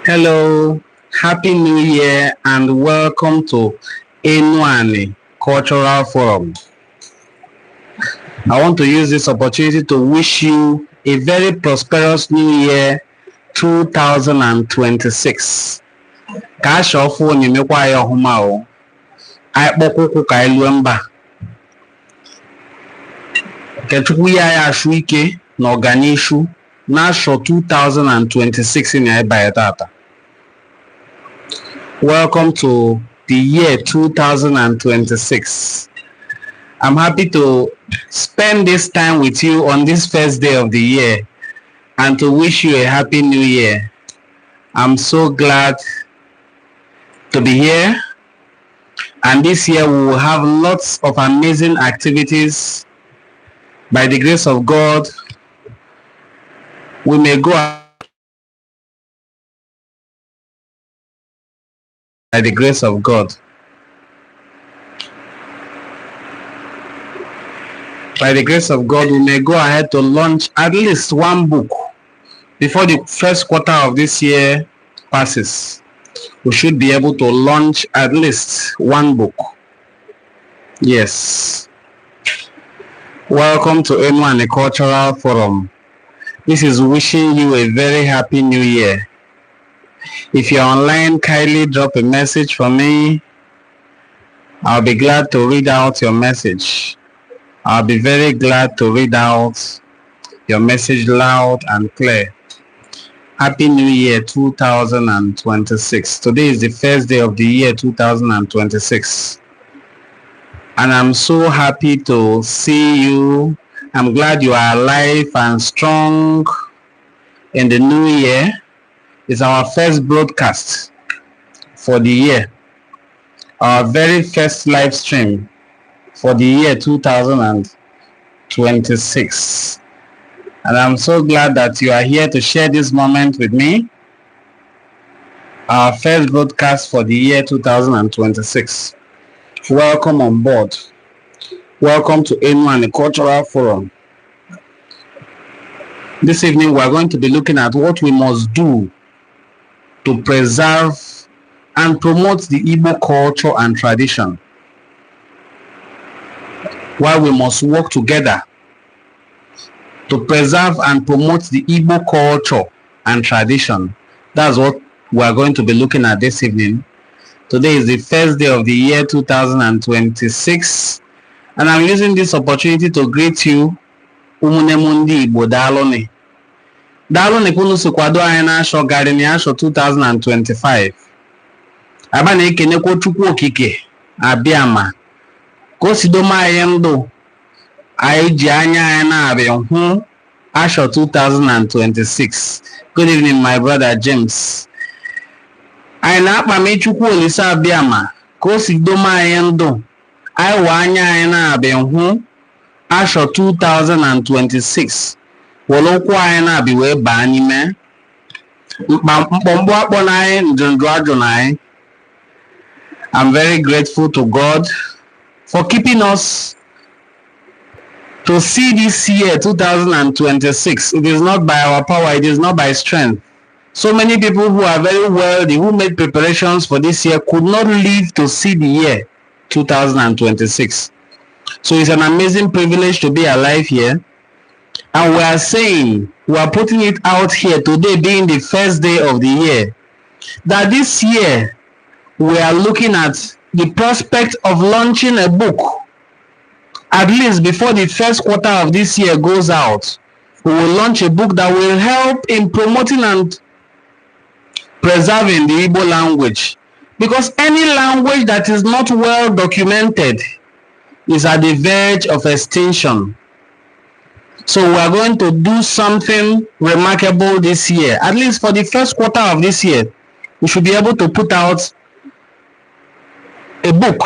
Hello, Happy New Year and welcome to Enuani Cultural Forum. I want to use this opportunity to wish you a very prosperous New Year 2026. Ka ashọ ọfụ na-emekwa anyị ọhụma o. Anyị kpọkwa ụkwụ ka anyị lue mba. Ka Chukwu nye anyị ashụ ike na ọganihu n'ashọ 2026 na anyị banye tata. Welcome to the year 2026. I'm happy to spend this time with you on this first day of the year and to wish you a happy new year. I'm so glad to be here. And this year we will have lots of amazing activities. By the grace of God, we may go by the grace of God. By the grace of God, we may go ahead to launch at least one book before the first quarter of this year passes. We should be able to launch at least one book. Yes. Welcome to Enuani Cultural Forum. This is wishing you a very happy new year. If you're online, kindly drop a message for me. I'll be glad to read out your message. I'll be very glad to read out your message loud and clear. Happy New Year 2026. Today is the first day of the year 2026. And I'm so happy to see you. I'm glad you are alive and strong in the new year. It's our first broadcast for the year, our very first live stream for the year 2026. And I'm so glad that you are here to share this moment with me. Our first broadcast for the year 2026. Welcome on board. Welcome to Enuani Cultural Forum. This evening, we are going to be looking at what we must do to preserve and promote the Igbo culture and tradition. Why we must work together to preserve and promote the Igbo culture and tradition. That's what we are going to be looking at this evening. Today is the first day of the year 2026, and I'm using this opportunity to greet you, ụmụnne m ndị Igbo. Daalụnị, daalụnị ka unu si kwado anyị n'ashọ garị ashọ 2025. Aba na-ekenekwa Chukwu Okike Abịama ka o si dome anyị ndụ, anyị ji anya anyị na-abịa hụ ashọ 2026. Good evening, my brother James. Anyị na-akpami Chukwu Olise Abịama ka o si dome anyị ndụ, anyị wee anya anyị na-abịa hụ ashọ 2026, were ụkwụ anyị na-abịa wee baa n'ime mkpọmkpọ akpọ na anyị njụnjụ ajụ na anyị. I'm very grateful to God for keeping us to see this year 2026. It is not by our power, it is not by strength. So many people who are very wealthy, who made preparations for this year, could not live to see the year 2026. So it's an amazing privilege to be alive here. And we are saying, we are putting it out here today, being the first day of the year, that this year we are looking at the prospect of launching a book. At least before the first quarter of this year goes out, we will launch a book that will help in promoting and preserving the Igbo language. Because any language that is not well documented is at the verge of extinction. So we are going to do something remarkable this year. At least for the first quarter of this year, we should be able to put out a book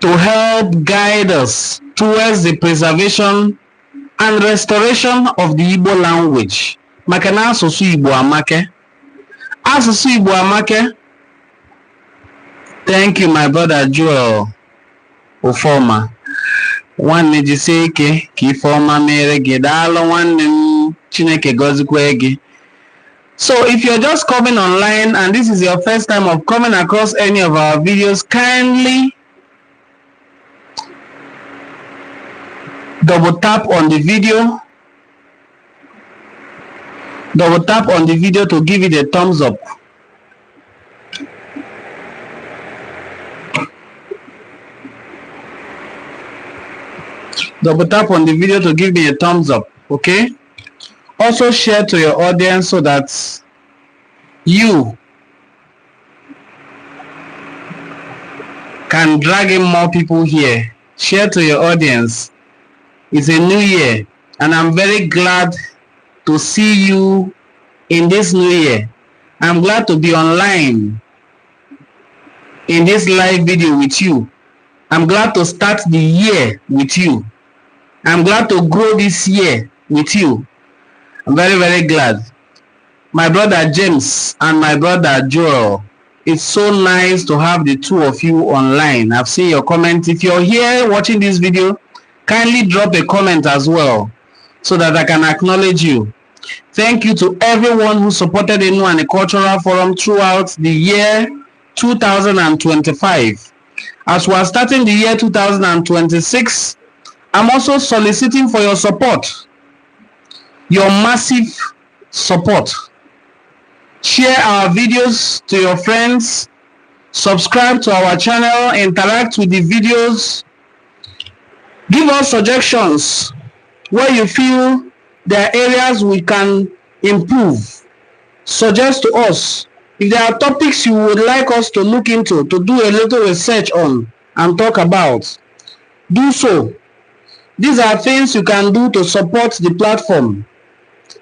to help guide us towards the preservation and restoration of the Igbo language. Maka na asụsụ Igbo amake. Asụsụ Igbo amake. Thank you, my brother Joel Ofoma. Nwanne, jisie ike ka ife ọma mere gị. Daalụ, nwanne m. Chineke gọzikwe gị. So if you're just coming online and this is your first time of coming across any of our videos, kindly double tap on the video. Double tap on the video to give it a thumbs up. Double tap on the video to give me a thumbs up, okay? Also share to your audience so that you can drag in more people here. Share to your audience. It's a new year and I'm very glad to see you in this new year. I'm glad to be online in this live video with you. I'm glad to start the year with you. I'm glad to grow this year with you. I'm very, very glad. My brother James and my brother Joel, it's so nice to have the two of you online. I've seen your comment. If you're here watching this video, kindly drop a comment as well so that I can acknowledge you. Thank you to everyone who supported Enuani Cultural Forum throughout the year 2025. As we are starting the year 2026, I'm also soliciting for your support, your massive support. Share our videos to your friends, subscribe to our channel, interact with the videos, give us suggestions where you feel there are areas we can improve. Suggest to us if there are topics you would like us to look into, to do a little research on and talk about. Do so. These are things you can do to support the platform.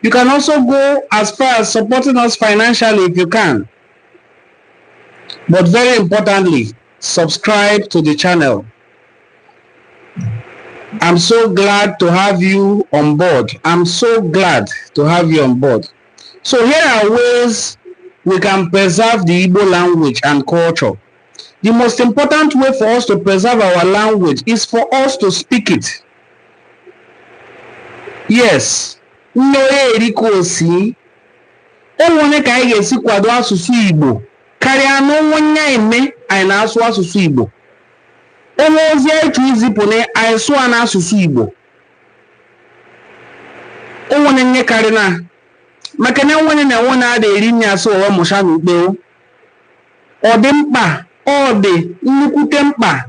You can also go as far as supporting us financially if you can. But very importantly, subscribe to the channel. I'm so glad to have you on board. I'm so glad to have you on board. So here are ways we can preserve the Igbo language and culture. The most important way for us to preserve our language is for us to speak it. Yes, nne onye erika osi o nwere ka anyị ga-esi kwado asụsụ Igbo karịa na onwe nya eme anyị na-asụ asụsụ Igbo. Onwe ozi anyị chọrọ izipụ na anyị sụọ n'asụsụ Igbo. O nwere nye karị na maka na enwere na enwe na-ada eri nri asụ ụwa mụcha n'ukpe. Ọ dị mkpa, ọ dị nnukwute mkpa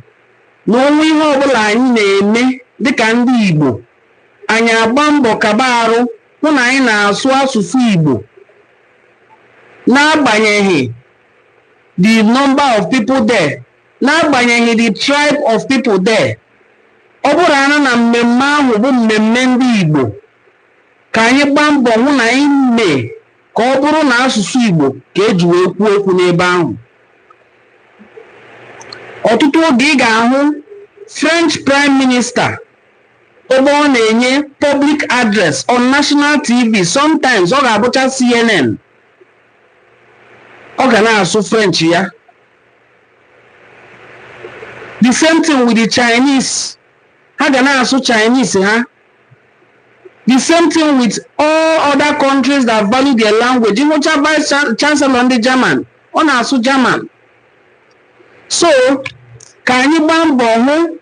na onwe ihe ọbụla anyị na-eme dịka ndị Igbo, anyị agba mbọ kaba arụ hụ na anyị na-asụ asụsụ Igbo, n'agbanyeghị the number of people there, n'agbanyeghị the tribe of people there. Ọ bụrụ ana na mmemme ahụ bụ mmemme ndị Igbo, ka anyị gbaa mbọ hụ na anyị mee ka ọ bụrụ na asụsụ Igbo ka eji wee kwuo okwu n'ebe ahụ. Ọtụtụ oge ị ga-ahụ French Prime Minister ebe ọ na-enye public address on national TV, sometimes ọ ga-abụcha CNN, ọ ga na-asụ French ya. The same thing with the Chinese, ha ga na-asụ Chinese ha. The same thing with all other countries that value their language. Ịhụcha vice chancellor ndị German, ọ na-asụ German. So ka anyị gbaa mbọ hụ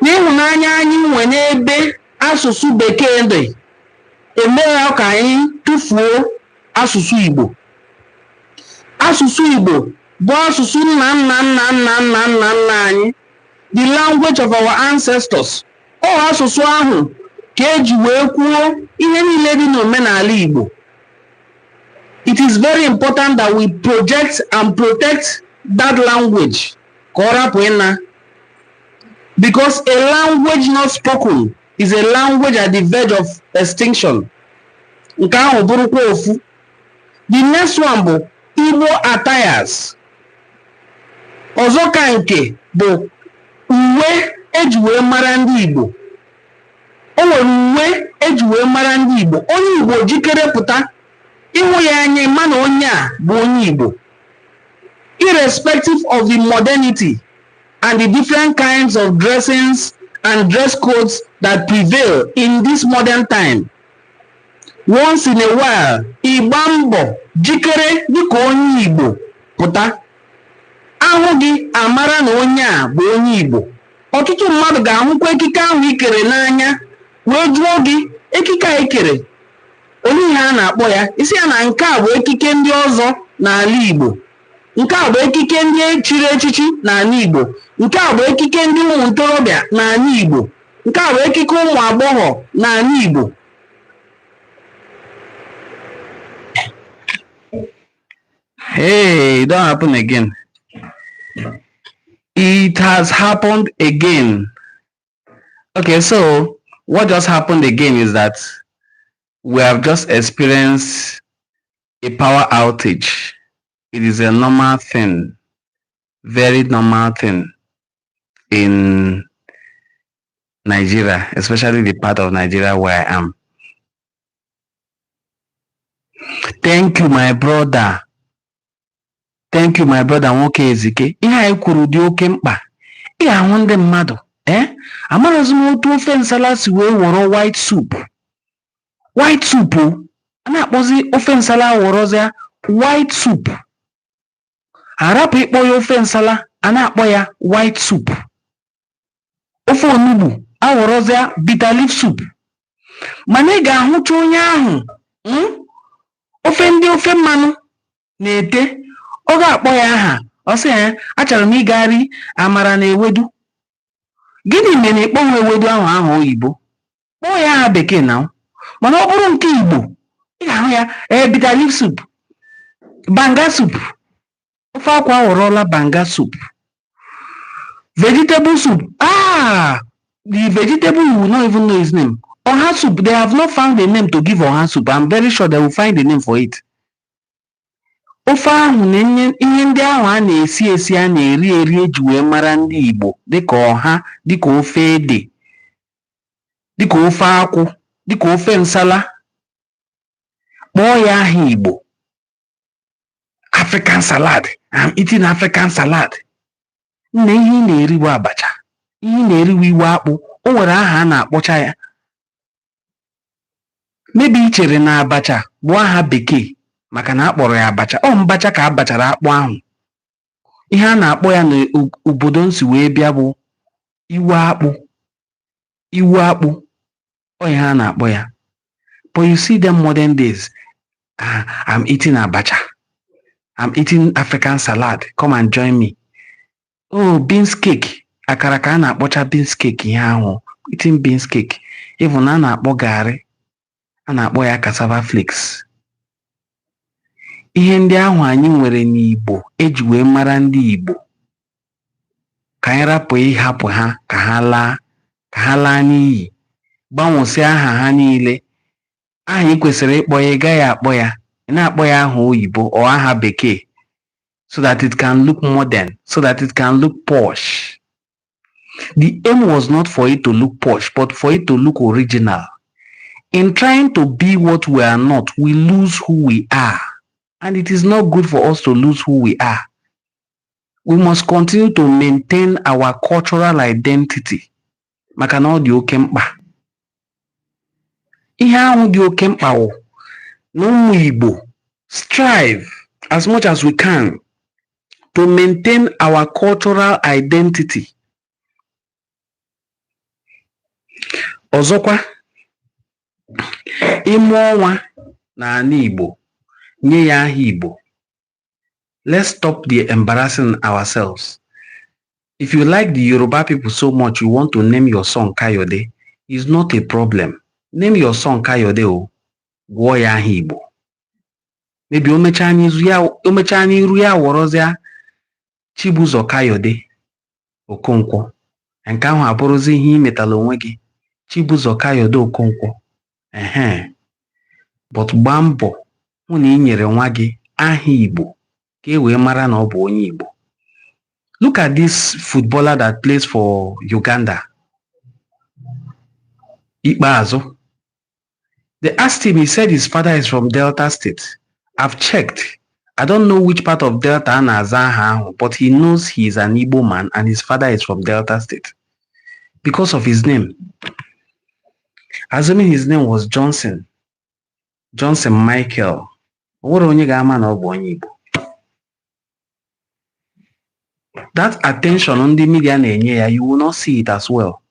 na ịhụnanya anyị nwe n'ebe asụsụ Bekee dị emeghị ka anyị tụfuo asụsụ Igbo. Asụsụ Igbo bụ asụsụ nna nna nna nna nna nna nna anyị, the language of our ancestors. Ọ asụsụ ahụ ka eji wee kwuo ihe niile dị n'omenala Igbo. It is very important that we project and protect that language ka ọ rapụ ịna, because a language not spoken is a language at the verge of extinction. Nke ahụ bụrụkwa ofu. The next one bụ Igbo attires. Ọzọ ka nke bụ uwe eji wee mara ndị Igbo. O nwere uwe eji wee mara ndị Igbo. Onye Igbo jikere pụta, ịhụ ya anya, ma na onye a bụ onye Igbo, irrespective of the modernity and the different kinds of dressings and dress codes that prevail in this modern time. Once in a while, ịgba mbọ jikere dịka onye Igbo pụta. Ahụ gị amara na onye a bụ onye Igbo. Ọtụtụ mmadụ ga-ahụkwa ekike ahụ ikere n'anya wee jụọ gị, ekike a ikere, olee ihe a na-akpọ ya? Isi ya na nke a bụ ekike ndị ọzọ n'ala Igbo. Nke a bụ ekike ndị chiri echichi n'ala Igbo. Nke a bụ ekike ndị ụmụ ntorobịa n'ala Igbo. Nke a bụ ekike ụmụ agbọghọ n'ala Igbo. Hey, it don happen again. It has happened again. Okay, so what just happened again is that we have just experienced a power outage. It is a normal thing, very normal thing in Nigeria, especially the part of Nigeria where I am. Thank you, my brother. Thank you, my brother nwoke Ezike. Ihe anyị kwuru dị oke mkpa. Ị ga-ahụ ndị mmadụ, eh? Amaghịzi m otu ofe nsala si wee wọrọ white soup. White soup o. A na-akpọzi ofe nsala awọrọzịa white soup. Arapụ ịkpọ ya ofe nsala, a na-akpọ ya white soup. Ofe onugbu awọrọzịa bitter leaf soup. Mana ị ga-ahụcha onye ahụ, ofe ndị ofe mmanụ na-ete, ọ ga-akpọ ya aha, ọ sị ya, achọrọ m ịgagharị amara na ewedu. Gịnị mere ịkpọghị ewedu ahụ aha oyibo? Kpọọ ya aha bekee na. Mana ọ bụrụ nke Igbo, ị ga-ahụ ya ee bitter leaf soup, banga soup. Ofe akwa aghọrọla banga soup. Vegetable soup. Ah, the vegetable, you will not even know his name. Oha soup, they have not found a name to give oha soup. I'm very sure they will find a name for it. Ofe ahụ na ihe ndị ahụ a na-esi esi, a na-eri eri, eji wee mara ndị Igbo, dịka ọha, dịka ofe ede, dịka ofe akwụ, dịka ofe nsala, kpọọ ya aha Igbo. African salad. I'm eating African salad. Nna, ihe ị na-eri bụ abacha. Ihe ị na-eri bụ iwe akpụ. O nwere aha a na-akpọcha ya. Maybe ị chere na abacha bụ aha bekee maka na a kpọrọ ya abacha. Ọ mbacha ka a bachara akpụ ahụ. Ihe a na-akpọ ya n'obodo nsi wee bịa bụ iwe akpụ. Iwe akpụ. Ọ ihe a na-akpọ ya. But you see them modern days. "Ah, I'm eating abacha. I'm eating African salad. Come and join me." Oh, beans cake. Akara ka a na-akpọcha beans cake ihe ahụ. Eating beans cake. Even a na-akpọ garị. A na-akpọ ya cassava flakes. Ihe ndị ahụ anyị nwere n'Igbo eji wee mara ndị Igbo, ka anyị rapụ ịhapụ ha ka ha laa n'iyi. Gbanwụsịa aha ha niile. Aha ị kwesịrị ịkpọ ya, ị gaghị akpọ ya. Ị na-akpọ ya aha oyibo or aha bekee so that it can look modern, so that it can look posh. The aim was not for it to look posh, but for it to look original. In trying to be what we are not, we lose who we are. And it is not good for us to lose who we are. We must continue to maintain our cultural identity. Maka na ọ dị oke mkpa. Ihe ahụ dị oke mkpa wụ na ụmụ Igbo strive as much as we can to maintain our cultural identity. Ọzọkwa, ịmụọ nwa n'ala Igbo, nye ya aha Igbo. Let's stop the embarrassing ourselves. If you like the Yoruba people so much, you want to name your son Kayode, it's not a problem. Name your son Kayode o, gụọ ya aha Igbo. Maybe o mechaa n'izu ya, o mechaa n'iru ya wọrọzịa Chibụzọ Kayode Okonkwo. Nke ahụ abụrụzi ihe ị metala onwe gị. Chibụzọ Kayode Okonkwo. Ehe. But gbaa mbọ hụ na ị nyere nwa gị aha Igbo ka e wee mara na ọ bụ onye Igbo. Look at this footballer that plays for Uganda. Ikpeazụ. They asked him, he said his father is from Delta State. I've checked. I don't know which part of Delta a na-aza aha ahụ, but he knows he is an Igbo man and his father is from Delta State. Because of his name. Assuming his name was Johnson, Johnson Michael, o nwere onye ga-ama na ọ bụ onye Igbo. That attention ndị media na-enye ya, you will not see it as well.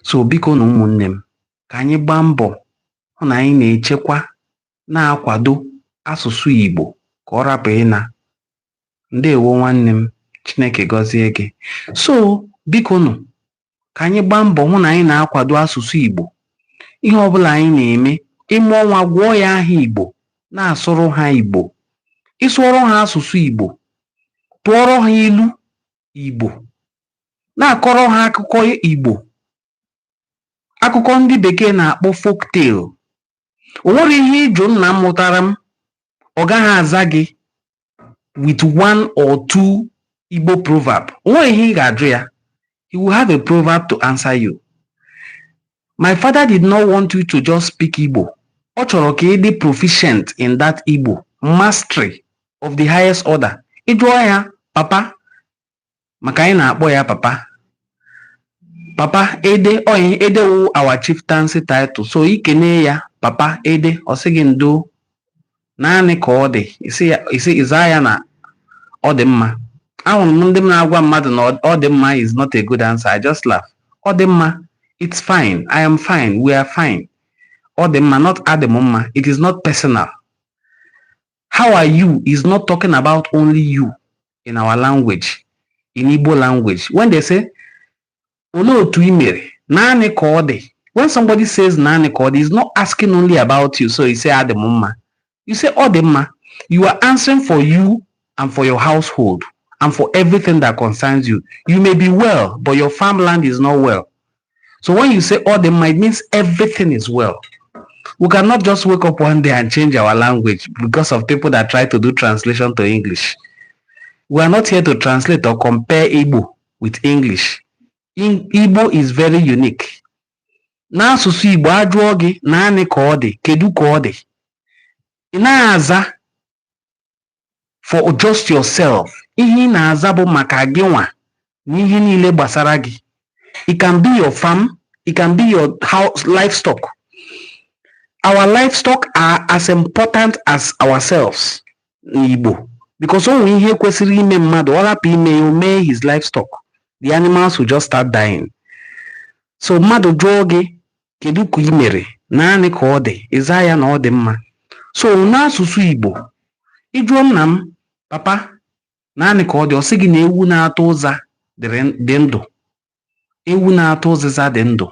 So biko na ụmụnne m, ka anyị gbaa mbọ hụ na anyị na-echekwa, na-akwado asụsụ Igbo ka ọ rapụ ịna. Ndewo nwanne m, Chineke gọzie gị. So biko nụ, ka anyị gbaa mbọ hụ na anyị na-akwado asụsụ Igbo. Ihe ọbụla anyị na-eme, ịmụọ nwa, gụọ ya aha Igbo, na-asụrụ ha Igbo, ịsụọrọ ha asụsụ Igbo, tụọrọ ha ilu Igbo, na-akọrọ ha akụkọ Igbo, akụkọ ndị bekee na-akpọ folktale. O nwere ihe ịjụ nna m mụtara m, ọ gaghị aza gị with one or two Igbo proverb. O nwere ihe ị ga-ajụ ya, he will have a proverb to answer you. My father did not want you to just speak Igbo. Ọ chọrọ ka ị dị proficient in that Igbo, mastery of the highest order. Ị jụọ ya, "Papa," maka anyị na-akpọ ya papa, "Papa ede oyi," ede wụ our chieftaincy title. So ikene ya, "Papa ede," ọ sị gị, "Ndo, naanị ka ọ dị." Isi ịza ya na ọ dị mma. Ahụrụ m ndị m na-agwa mmadụ na ọ dị mma is not a good answer. I just laugh. Ọ dị mma, it's fine, I am fine, we are fine. Ọ dị mma, not adị m mma. It is not personal. How are you is not talking about only you in our language. In Igbo language, when they say, "Olee otu ị mere?" "Naanị ka ọ dị." When somebody says "naanị ka ọ dị," is not asking only about you. So you say "adị m mma," you say "ọ dị mma," you are answering for you and for your household and for everything that concerns you. You may be well, but your farmland is not well. So when you say "ọ dị mma," it means everything is well. We cannot just wake up one day and change our language because of people that try to do translation to English. We are not here to translate or compare Igbo with English. Igbo is very unique. N'asụsụ Igbo, ajụọ gị naanị ka ọ dị, kedu ka ọ dị, ị naghị aza for just yourself. Ihe ị na-aza bụ maka gị nwa na ihe niile gbasara gị. It can be your farm, it can be your house, livestock. Our livestock are as important as ourselves n'Igbo, because o nwere ihe kwesịrị ime mmadụ, ọ rapụ ime ya, o mee his livestock, the animals will just start dying. So mmadụ jụọ gị kedu ka ị mere, naanị ka ọ dị, ịza ya na ọ dị mma. So n'asụsụ Igbo, ị jụọ nna m, "Papa, naanị ka ọ dị," ọ sị gị na ewu na-atụ ụza dị ndụ, ewu na-atụ ụzịza dị ndụ.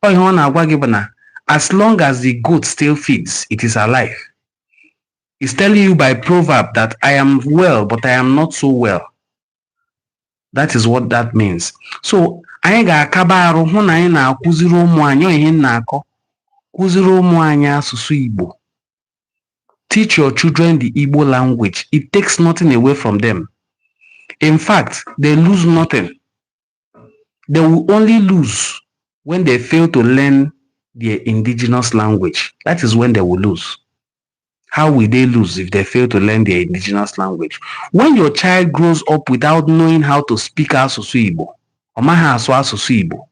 Ọ ihe ọ na-agwa gị bụ na as long as the goat still feeds, it is alive. It's telling you by proverb that I am well, but I am not so well. That is what that means. So anyị ga-akaba arụ hụ na anyị na-akụziri ụmụ anyị. Ọ ihe m na-akọ, kụziri ụmụ anyị asụsụ Igbo. Teach your children the Igbo language. It takes nothing away from them. In fact, they lose nothing. They will only lose when they fail to learn their indigenous language. That is when they will lose. How will they lose if they fail to learn their indigenous language? When your child grows up without knowing how to speak asụsụ Igbo, ọ maghị asụ asụsụ Igbo,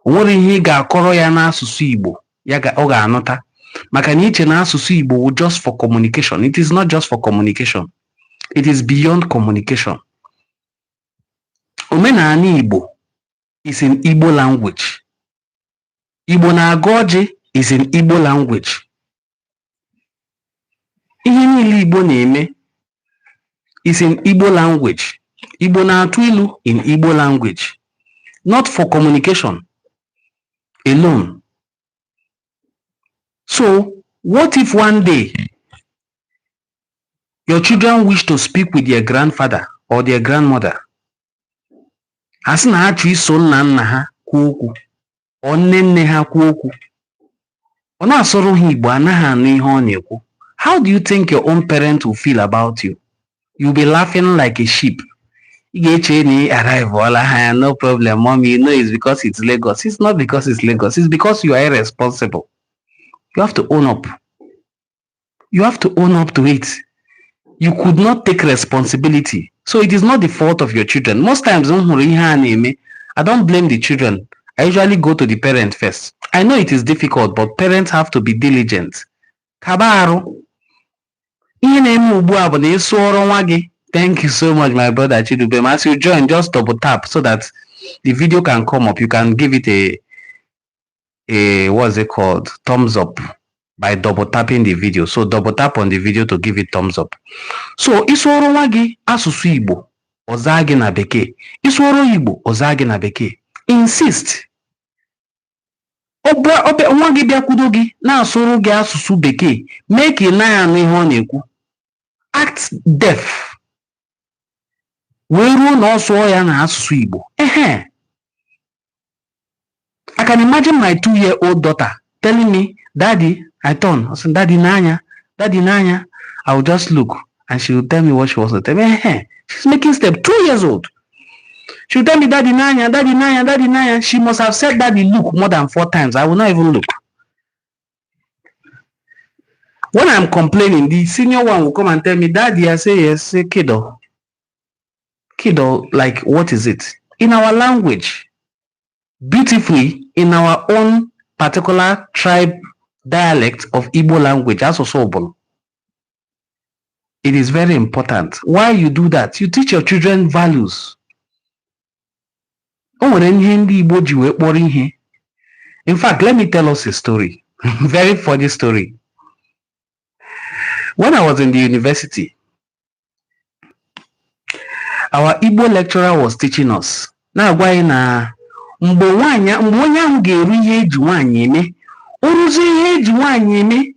o nwere ihe ị ga-akọrọ ya n'asụsụ Igbo ya ọ ga-anụta, maka na iche na asụsụ Igbo wụ just for communication. It is not just for communication. It is beyond communication. Omenala Igbo is in Igbo language. Igbo na-agọ ọjị is in Igbo language. Ihe niile Igbo na-eme is in Igbo language. Igbo na-atụ ilu in Igbo language, not for communication alone. So what if one day your children wish to speak with their grandfather or their grandmother? Ha sị na ha chọọ iso nna nna ha kwuo okwu, ọ nne nne ha kwuo okwu, ọ na-asụrụ ha Igbo, anaghị anụ ihe ọ na-ekwu. How do you think your own parent will feel about you? You'll be laughing like a sheep. Ị ga-eche na ị arrive ha ya. "No problem, Mommy. You know it's because it's Lagos." It's not because it's Lagos. It's because you are irresponsible. You have to own up. You have to own up to it. You could not take responsibility. So it is not the fault of your children. Most times m hụrụ ihe a na-eme, I don't blame the children. I usually go to the parent first. I know it is difficult, but parents have to be diligent. Kaba arụ. Ihe na-eme ugbu a bụ na ị sụọrọ nwa gị. Thank you so much, my brother Chidubem. As you join, just double tap so that the video can come up. You can give it a, what's it called, thumbs up by double tapping the video. So double tap on the video to give it thumbs up. So ị sụọrọ nwa gị asụsụ Igbo, ọ zaa gị na Bekee. Ị sụọrọ Igbo, ọ zaa gị na Bekee. Insist. Nwa gị bịakwudo gị na-asụrụ gị asụsụ Bekee, mee ka ị naghị anụ ihe ọ na-ekwu. Act deaf wee ruo na ọ sụọ ya na asụsụ Igbo. Ehe. I can imagine my 2-year-old daughter telling me, "Daddy." I turn. I said, "Daddy, n'anya, Daddy, n'anya." I will just look and she will tell me what she wants to tell me. Ehe. She's making step, 2 years old. She will tell me, "Daddy, n'anya, Daddy, n'anya, Daddy, n'anya." She must have said, "Daddy, look," more than four times. I will not even look. When I'm complaining, the senior one will come and tell me, "Daddy." I say, "Yes." Say, "Kiddo. Kiddo, like, what is it?" In our language, beautifully, in our own particular tribe dialect of Igbo language, asụsụ Ubulu, it is very important. Why you do that? You teach your children values. O nwere ihe ndị Igbo ji wee kpọrọ ihe. In fact, let me tell us a story. Very funny story. When I was in the university, our Igbo lecturer was teaching us. Na-agwa anyị na mgbe nwaanyị, mgbe onye ahụ ga-eru ihe eji nwaanyị eme, o ruzie ihe eji nwaanyị eme.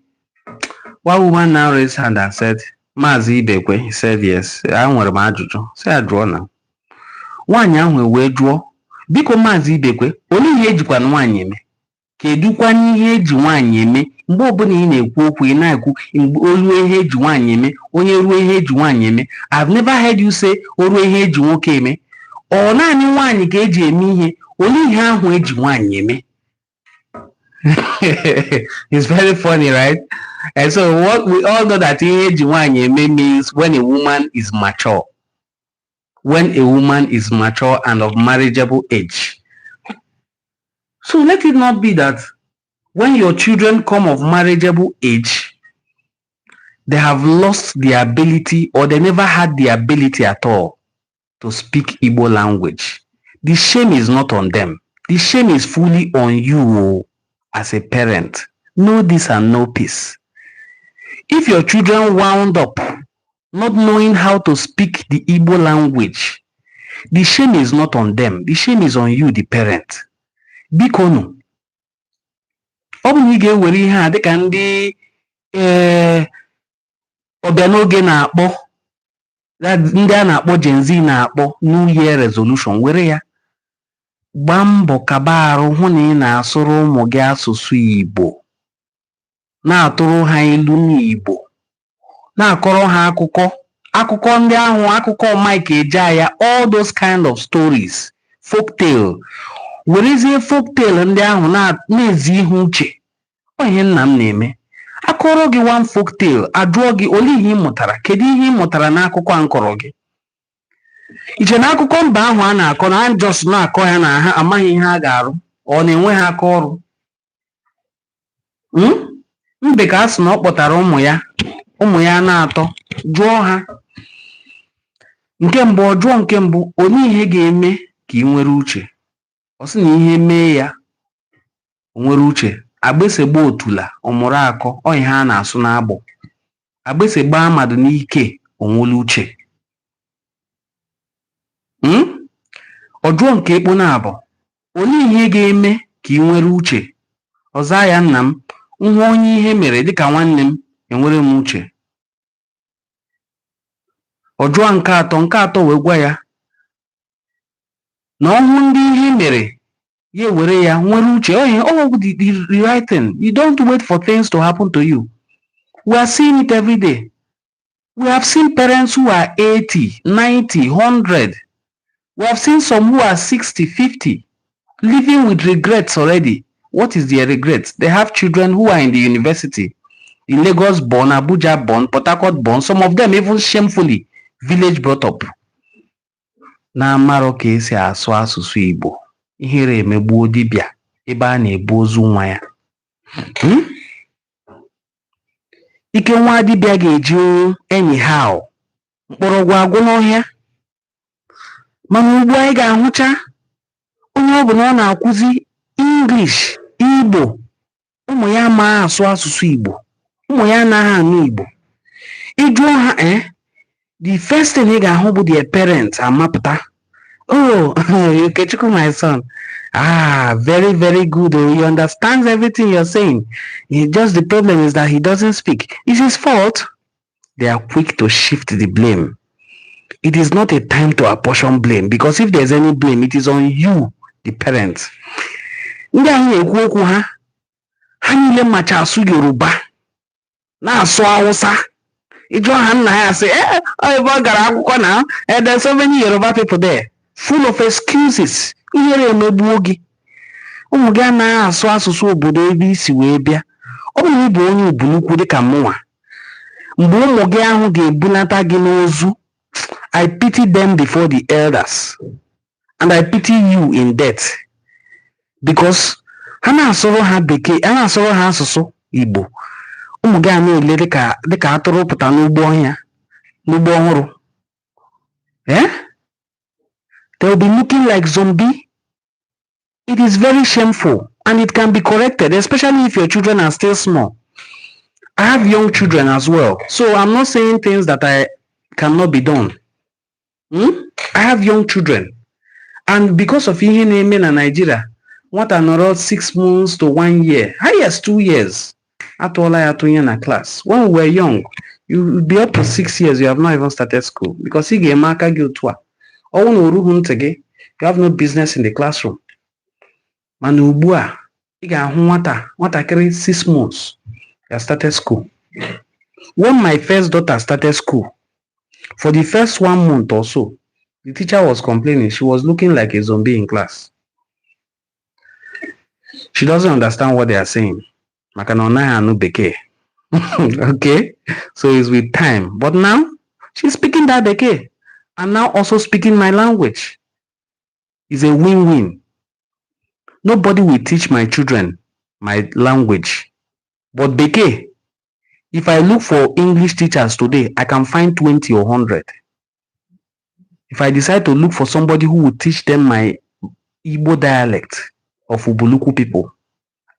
One woman now raised hand and said, "Maazị Ibekwe," he said, "Yes, enwere m ajụjụ." Sị ya jụọ na. Nwaanyị ahụ wee jụọ, "Biko, Maazị Ibekwe, olee ihe ejikwana nwaanyị eme? Kedụkwanụ ihe eji nwaanyị eme?" Mgbe ọbụla ị na-ekwu okwu, ị na-ekwu mgbe o ruo ihe eji nwaanyị eme, onye ruo ihe eji nwaanyị eme. I've never heard you say o ruo ihe eji nwoke eme. Ọ naanị nwaanyị ka eji eme ihe? Olee ihe ahụ eji nwaanyị eme? It's very funny, right? And so what we all know, that ihe eji nwaanyị eme means when a woman is mature. When a woman is mature and of marriageable age. So let it not be that when your children come of marriageable age, they have lost the ability or they never had the ability at all to speak Igbo language. The shame is not on them. The shame is fully on you as a parent. Know this and know peace. If your children wound up not knowing how to speak the Igbo language, the shame is not on them. The shame is on you, the parent. Biko nụ, ọ bụ na ị ga-ewere ihe a dịka ndị ee ọbịa n'oge na-akpọ, ndị a na-akpọ Gen Z na-akpọ New Year resolution, were ya gbaa mbọ kaba arụ hụ na ị na-asụrụ ụmụ gị asụsụ Igbo, na-atụrụ ha ilu n'Igbo, na-akọrọ ha akụkọ, akụkọ ndị ahụ, akụkọ Mike Ejeagha, all those kind of stories, folktale. Werezie folktale ndị ahụ na-ezi ihe uche. Ọ ihe nna m na-eme. Akọrọ gị one folktale, ajụọ gị, "Olee ihe ị mụtara? Kedu ihe ị mụtara n'akụkọ a m kọrọ gị?" Iche na akụkọ mba ahụ a na-akọ na a just na-akọ ya na ha amaghị ihe a ga-arụ, ọ na-enwe ha aka ọrụ? Mbe ka a sị na ọ kpọtara ụmụ ya, ụmụ ya na-atọ, jụọ ha. Nke mbụ, ọ jụọ nke mbụ, "Olee ihe ga-eme ka ị nwere uche?" Ọ sị na ihe mee ya o nwere uche, agbịsị otula ọ mụrụ akọ. Ọ ihe a na-asụ n'agbọ, agbịsị gbaa mmadụ n'ike, o nwere uche. Ọ jụọ nke ekpo na abụ, "Olee ihe ga-eme ka ị nwere uche?" Ọ zaa ya, "Nna m, nhụ onye ihe mere dịka nwanne m, enwere m uche." Ọ jụọ nke atọ, nke atọ wee gwa ya na ọhụ ndị ihe mere ya ewere ya nwere uche. Oh, oh, the right thing. You don't wait for things to happen to you. We are seeing it every day. We have seen parents who are 80, 90, 100. We have seen some who are 60, 50, living with regrets already. What is their regret? They have children who are in the university, in Lagos born, Abuja born, Port Harcourt born, some of them even shamefully village brought up, na-amarọ ka esi asụ asụsụ Igbo. Ihere emegbuo dibịa ebe a na-ebu ozu nwa ya. Ike nwa dibịa ga-eji nwụ anyhow, mkpọrọgwụ agwụ n'ọhịa. Mana ugbu anyị ga-ahụcha onye ọ bụ na ọ na-akwụzi English, Igbo, ụmụ ya amaghị asụ asụsụ Igbo, ụmụ ya anaghị anụ Igbo. Ị jụọ ha, the first thing ị ga-ahụ bụ their parents amapụta. "Oh, Okechukwu, my son, ah, very, very good. Oh, he understands everything you're saying. Just the problem is that he doesn't speak." It's his fault. They are quick to shift the blame. It is not a time to apportion blame, because if there's any blame, it is on you, the parents. Ndị ahụ na-ekwu okwu ha, ha niile macha asụ Yoruba, na-asụ Hausa. Ịjụọ ha, nna ya asị, "Eh, ọ ebe ọ gara akwụkwọ na there's so many Yoruba people there." Full of excuses. Ihere emegbuo gị. Ụmụ gị anaghị asụ asụsụ obodo ebe isi wee bịa. Ọ bụrụ na ị bụ onye Ubulukwu dịka mụnwa, mgbe ụmụ gị ahụ ga-ebunata gị n'ozu, I pity them before the elders and I pity you in death, because ha na-asụrụ ha bekee, ha na-asụrụ ha asụsụ Igbo, ụmụ gị a na-ele dịka atụrụ pụta n'ugbo ọhịa, n'ugbo ọhụrụ. Eh? They will be looking like zombie. It is very shameful and it can be corrected, especially if your children are still small. I have young children as well, so I'm not saying things that I cannot be done. I have young children, and because of ihe na-eme na Nigeria, nwata nọrọ 6 months to one year, highest 2 years, atụọla ya atụnye na class. When we were young, you will be up to 6 years, you have not even started school, because ị ga-eme aka gị otu a, ọnwụ na oruhu ntị gị, you have no business in the classroom. Mana ugbu a, ị ga-ahụ nwata nwatakịrị 6 months ya started school. When my first daughter started school, for the first one month or so, the teacher was complaining she was looking like a zombie in class. She doesn't understand what they are saying, maka na ọ naghị anụ bekee. Okay, so it's with time, but now she's speaking that bekee and now also speaking my language. It's a win-win. Nobody will teach my children my language, but bekee, if I look for English teachers today, I can find 20 or 100. If I decide to look for somebody who will teach them my Igbo dialect of Ubuluku people,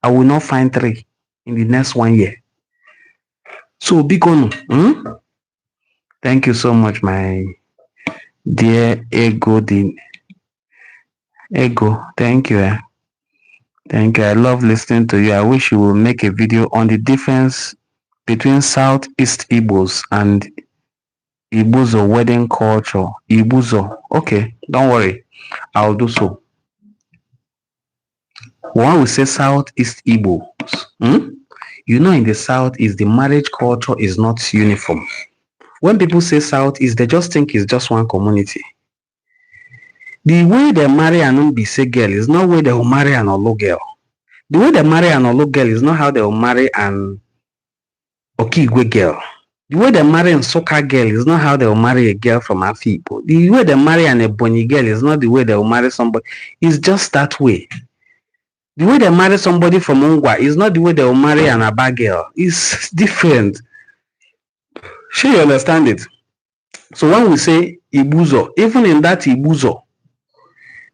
I will not find three in the next one year. So biko, Thank you so much, my dear Ego. The Ego, thank you. Eh? Thank you. I love listening to you. I wish you will make a video on the difference between Southeast Igbos and Ibuzo wedding culture. Ibuzo. Okay, don't worry. I'll do so. When we say Southeast Igbos, In the Southeast, the marriage culture is not uniform. When people say Southeast, they just think it's just one community. The way they marry an Mbaise girl is not way they will marry an Olo girl. The way they marry an Olo girl is not how they will marry an Okigwe girl. The way they marry a Nsukka girl is not how they will marry a girl from Afikpo. The way they marry an Ebonyi girl is not the way they will marry somebody. It's just that way. The way they marry somebody from Ngwa is not the way they will marry an Aba girl. It's different. Sure, you understand it? So when we say Ibuzo, even in that Ibuzo,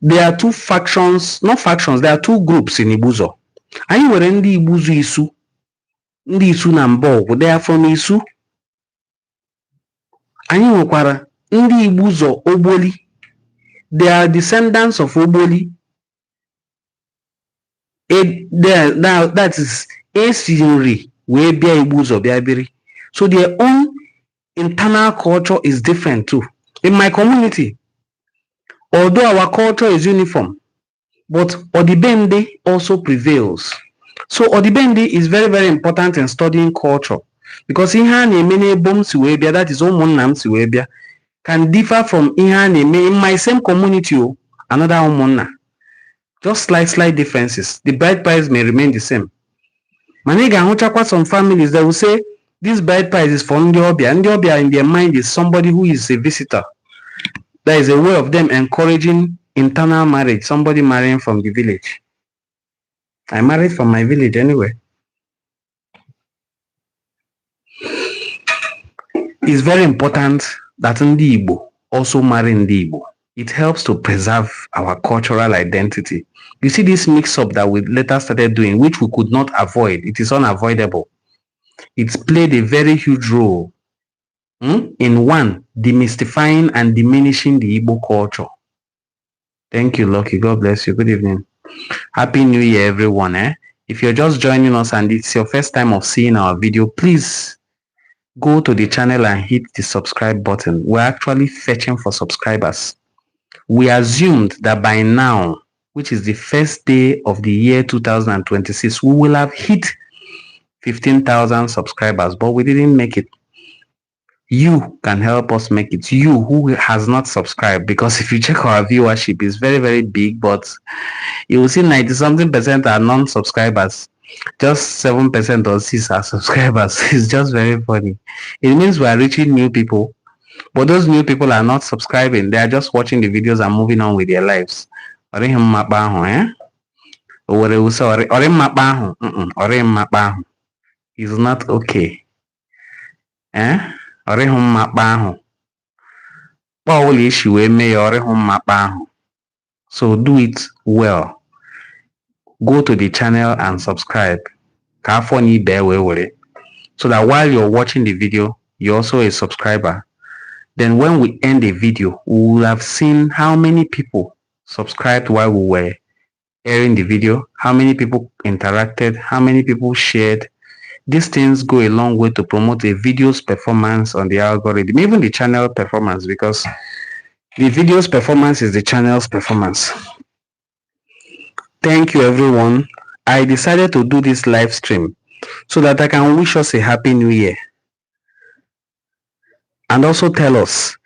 there are two factions, not factions, there are two groups in Ibuzo. Anyị nwere ndị Ibuzo Isu, ndị Isu na Mbọgwụ, they are from Isu. Anyị nwekwara ndị Igbuzo Ogboli, they are descendants of Ogboli. Now that is esi nri wee bịa Igbuzo bịa biri. So their own internal culture is different too. In my community, although our culture is uniform, but Odibende also prevails. So Odibende is very, very important in studying culture, because ihe a na-eme n'ebo m si wee bịa, that is ụmụnna m si wee bịa, can differ from ihe a na-eme in my same community o, another ụmụnna. Just slight, slight differences. The bride price may remain the same. Mana ị ga-ahụchakwa some families that will say this bride price is for ndị ọbịa. Ndị ọbịa in their mind is somebody who is a visitor. There is a way of them encouraging Internal marriage, somebody marrying from the village. I married from my village anyway. It's very important that Ndi Igbo also marry Ndi Igbo. It helps to preserve our cultural identity. You see this mix-up that we later started doing, which we could not avoid. It is unavoidable. It's played a very huge role in one, demystifying and diminishing the Igbo culture. Thank you, Lucky. God bless you. Good evening. Happy New Year, everyone. Eh? If you're just joining us and it's your first time of seeing our video, please go to the channel and hit the subscribe button. We're actually fetching for subscribers. We assumed that by now, which is the first day of the year 2026, we will have hit 15,000 subscribers, but we didn't make it. You can help us make it. You who has not subscribed, because if you check our viewership, it's very, very big, but you will see 90 something percent are non-subscribers. Just 7% or 6 are subscribers. It's just very funny. It means we are reaching new people, but those new people are not subscribing. They are just watching the videos and moving on with their lives. Ọ dịghị mma kpa ahụ, eh? O were wụsa ọrị mma kpa ahụ. Ọ dịghị mma kpa ahụ. Is not okay. Eh? Ọ dịghị mma kpa ahụ. Kpa ọbụla isi wee mee ya, ọ dịghị mma kpa ahụ. So do it well. Go to the channel and subscribe. Ka afọ na ibe wee were. So that while you're watching the video, you're also a subscriber. Then when we end the video, we will have seen how many people subscribed while we were airing the video, how many people interacted, how many people shared. These things go a long way to promote a video's performance on the algorithm, even the channel performance, because the video's performance is the channel's performance. Thank you, everyone. I decided to do this live stream so that I can wish us a happy new year and also tell us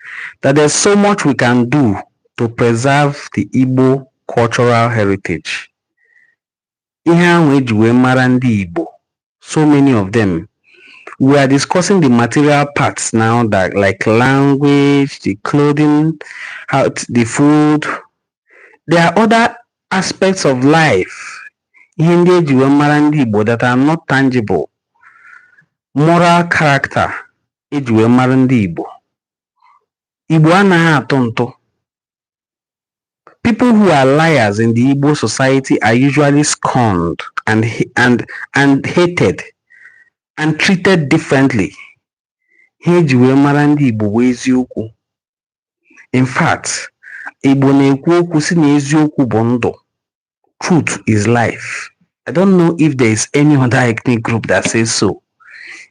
that there's so much we can do to preserve the Igbo cultural heritage. Ihe ahụ eji wee mara ndị Igbo, so many of them. We are discussing the material parts now, that like language, the clothing, how the food. There are other aspects of life. Ihe ndị eji wee mara ndị Igbo that are not tangible. Moral character eji wee mara ndị Igbo. Igbo anaghị atụ ntụ. People who are liars in the Igbo society are usually scorned and hated and treated differently. Ihe eji wee mara ndị Igbo bụ eziokwu. In fact, Igbo na-ekwu okwu si na eziokwu bụ ndụ. Truth is life. I don't know if there is any other ethnic group that says so.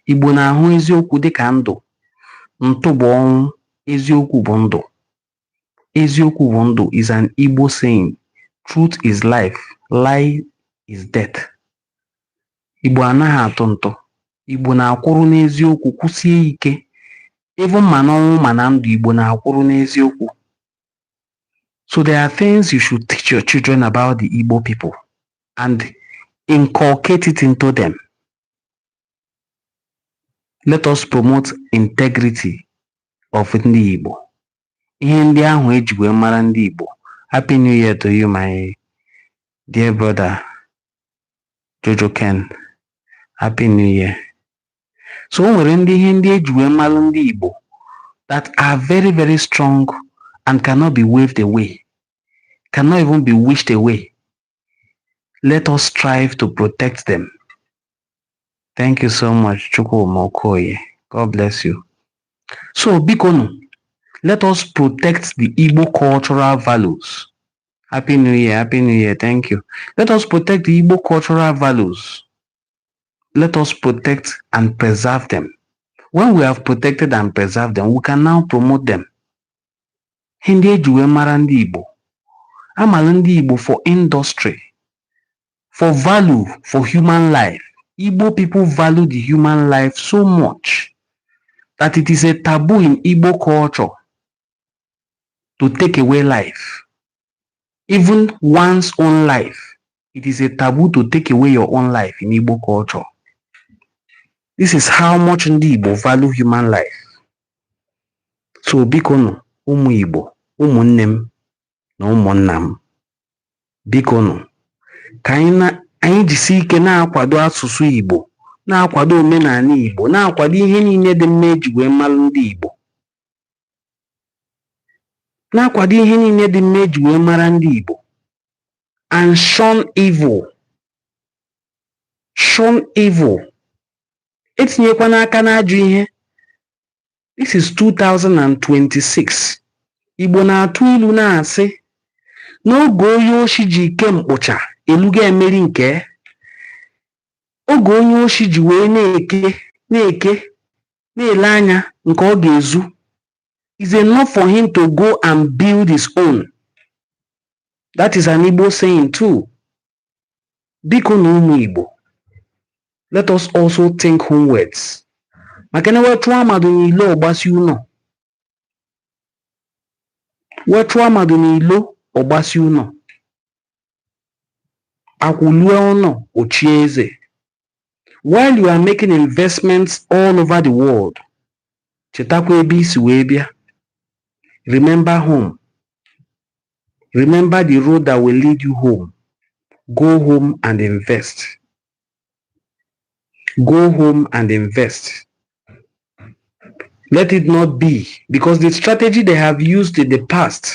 Igbo na-ahụ eziokwu dịka ndụ. Ntụ bụ ọnwụ, eziokwu bụ ndụ. Eziokwu bụ ndụ is an Igbo saying. Truth is life, lie is death. Igbo anaghị atụ ntụ. Igbo na-akwụrụ n'eziokwu kwụsie ike. Even ma n'ọnwụ ma na ndụ, Igbo na-akwụrụ n'eziokwu. So there are things you should teach your children about the Igbo people and inculcate it into them. Let us promote integrity of ndị Igbo. Ihe ndị ahụ eji wee mara ndị Igbo. Happy New Year to you, my dear brother Jojo Ken. Happy New Year. So o nwere ndị ihe ndị eji wee mara ndị Igbo that are very, very strong and cannot be waved away, cannot even be wished away. Let us strive to protect them. Thank you so much, Chukwuma Okoye. God bless you. So, bikonu, let us protect the Igbo cultural values. Happy New Year, Happy New Year, thank you. Let us protect the Igbo cultural values. Let us protect and preserve them. When we have protected and preserved them, we can now promote them. Ihe ndị eji wee mara ndị Igbo. Amala ndị Igbo for industry, for value, for human life. Igbo people value the human life so much that it is a taboo in Igbo culture to take away life. Even one's own life. It is a taboo to take away your own life in Igbo culture. This is how much ndị Igbo value human life. So biko nụ, ụmụ Igbo, ụmụnne m, Na ụmụnna m, biko nụ, ka anyị na anyị jisi ike na-akwado asụsụ Igbo, na-akwado omenala Igbo, na-akwado ihe niile dị mma eji wee mara ndị Igbo, na-akwado ihe niile dị mma eji wee mara ndị Igbo, and shun evil, shun evil. Etinyekwana aka n'ajọ ihe. This is 2026. Igbo na-atụ ilu na-asị n'oge onye oshi ji ike mkpụcha elugo emeri nke oge onye oshi ji wee na-eke na-eke na-ele anya nke ọ ga-ezu is enough for him to go and build his own. That is an Igbo saying too. Biko na ụmụ Igbo, let us also think homewards, maka na wee mmadụ n'ilo ọgbasi ụlọ, wee chụọ mmadụ n'ilo ọgbasi ụlọ, akwụlue ụlọ ochie eze. While you are making investments all over the world, chetakwa ebe isi wee bịa. Remember home. Remember the road that will lead you home. Go home and invest. Go home and invest. Let it not be because the strategy they have used in the past,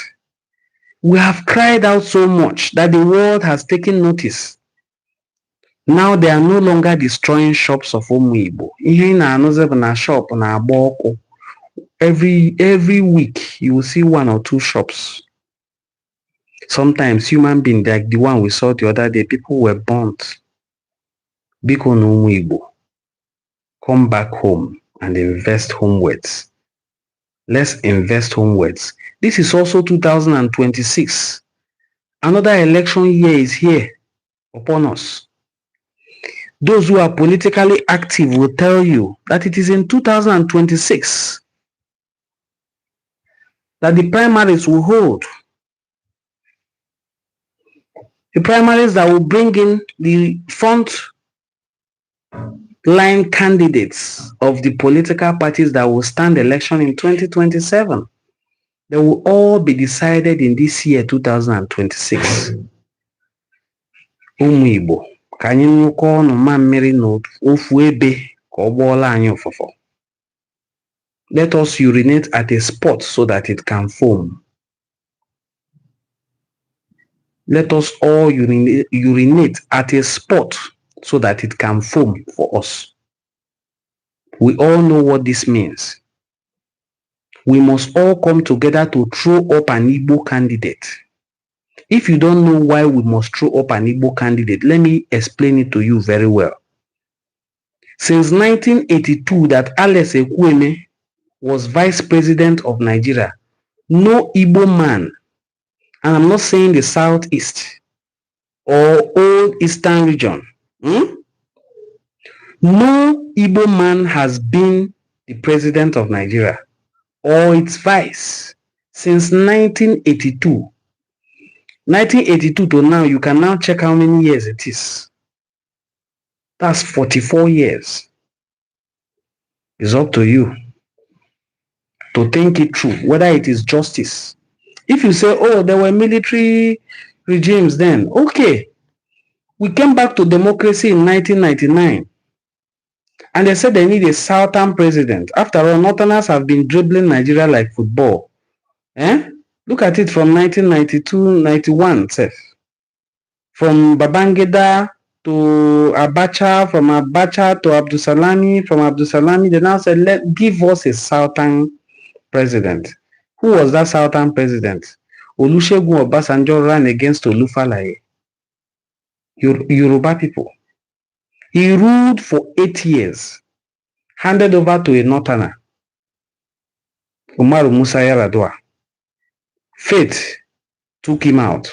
we have cried out so much that the world has taken notice. Now they are no longer destroying shops of ụmụ Igbo. Ihe ị na-anụzi bụ na shop na-agba ọkụ. Every week you will see one or two shops. Sometimes human being, like the one we saw the other day, people were burnt. Biko na ụmụ Igbo, come back home and invest homewards. Let's invest homewards. This is also 2026. Another election year is here upon us. Those who are politically active will tell you that it is in 2026 that the primaries will hold. The primaries that will bring in the front line candidates of the political parties that will stand election in 2027. They will all be decided in this year, 2026. Ụmụ Igbo, ka anyị nyụkọ ọnụ mamịrị n'ofu ebe ka ọ gbọọla anyị ụfụfụ. Let us urinate at a spot so that it can foam. Let us all urinate at a spot so that it can foam for us. We all know what this means. We must all come together to throw up an Igbo candidate. If you don't know why we must throw up an Igbo candidate, let me explain it to you very well. Since 1982 that Alex Ekwueme was vice president of Nigeria, no Igbo man, and I'm not saying the Southeast or Old Eastern region, No Igbo man has been the president of Nigeria or its vice since 1982. 1982 to now, you can now check how many years it is. That's 44 years. It's up to you to think it through, whether it is justice. If you say, "Oh, there were military regimes then," okay. We came back to democracy in 1999. And they said they need a southern president. After all, northerners have been dribbling Nigeria like football. Eh? Look at it from 1992, 91, sef. From Babangida to Abacha, from Abacha to Abdulsalami, from Abdulsalami, they now said, "Let give us a southern president." Who was that southern president? Olusegun Obasanjo ran against Olu Falae. Yoruba people. He ruled for 8 years, handed over to a northerner, Umaru Musa Yar'Adua. Fate took him out,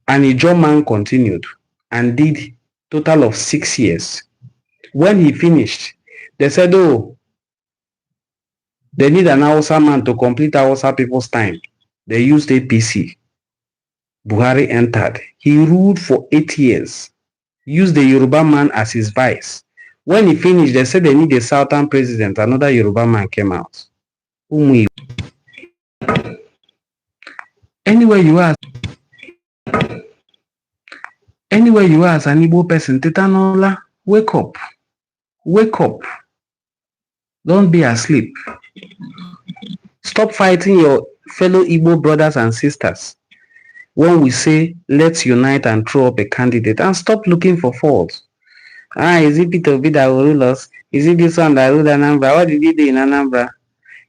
and Ijaw man continued and did total of 6 years. When he finished, they said, "Oh, they need an Hausa man to complete Hausa people's time." They used APC. Buhari entered. He ruled for 8 years, used the Yoruba man as his vice. When he finished, they said they need a southern president. Another Yoruba man came out. Ụmụ Igbo, Anywhere you are, anywhere you are as an Igbo person, teta n'ụla, wake up, wake up. Don't be asleep. Stop fighting your fellow Igbo brothers and sisters when we say let's unite and throw up a candidate, and stop looking for faults. Ah, is it Peter Obi that will rule us? Is it this one that ruled Anambra? What did he do in Anambra?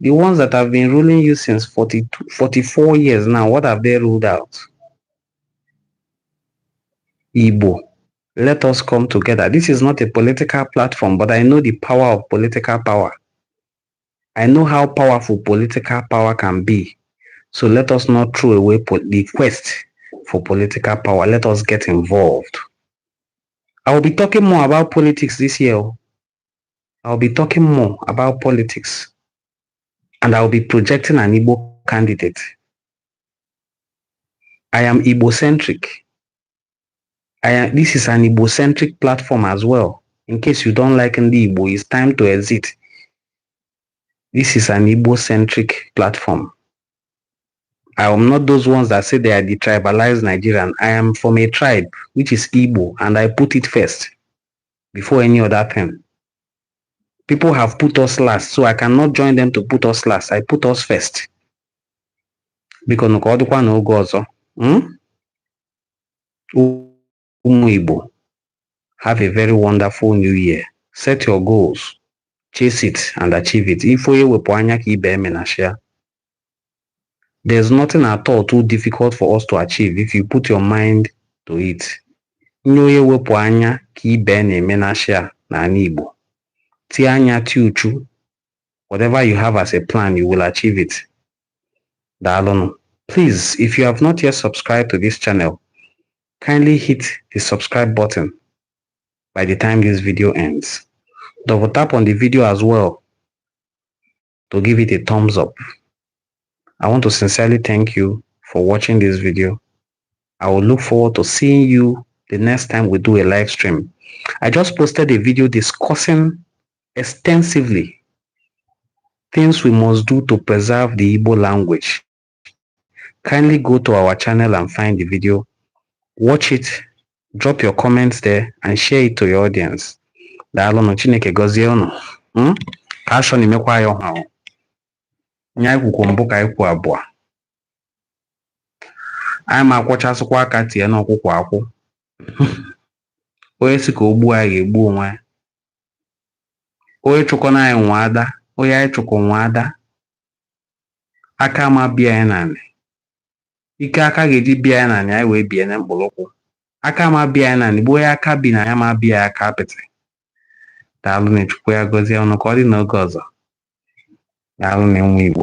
The ones that have been ruling you since 42, 44 years now, what have they ruled out? Igbo, let us come together. This is not a political platform, but I know the power of political power. I know how powerful political power can be. So let us not throw away the quest for political power. Let us get involved. I will be talking more about politics this year. I'll be talking more about politics. And I will be projecting an Igbo candidate. I am Igbo-centric. This is an Igbo-centric platform as well. In case you don't like Ndi Igbo, it's time to exit. This is an Igbo-centric platform. I am not those ones that say they are the tribalized Nigerian. I am from a tribe, which is Igbo, and I put it first before any other thing. People have put us last, so I cannot join them to put us last. I put us first. Biko nụ ka ọ dịkwa n'oge ọzọ. Ụmụ Igbo, have a very wonderful new year. Set your goals, chase it and achieve it. Ife onye wepụ anya ka ibe eme na share. There's nothing at all too difficult for us to achieve if you put your mind to it. Nye onye wepụ anya ka ibe na-eme na share n'ala Igbo. Tie anya tie uchu. Whatever you have as a plan, you will achieve it. Daalụnụ. Please, if you have not yet subscribed to this channel, kindly hit the subscribe button by the time this video ends. Double tap on the video as well to give it a thumbs up. I want to sincerely thank you for watching this video. I will look forward to seeing you the next time we do a live stream. I just posted a video discussing extensively things we must do to preserve the Igbo language. Kindly go to our channel and find the video, watch it, drop your comments there, and share it to your audience. Daalụnụ, Chineke gọzie unu. Ka ashọ na-emekwa ya ọha. Nye anyị kwukwo mbụ ka anyị kwu abụọ. Anyị ma akwọchasịkwa aka tie n'ọkwụkwọ akwụ. Onye si ka o gbuo anyị ga-egbu onwe ya. Onye chụkọna anyị nwa ada, onye anyị chụkọ nwa ada. Aka ama bịa anyị n'anị. Ike aka ga-eji bịa anyị n'anị anyị wee bie na mkpụrụkwụ. Aka ama bịa anyị n'anị bụ onye aka bi na ya ma bịa ya aka apịtị. Daalụ na Chukwu ya gọzie unu ka ọ dị n'oge ọzọ. Daalụ na nwa Igbo.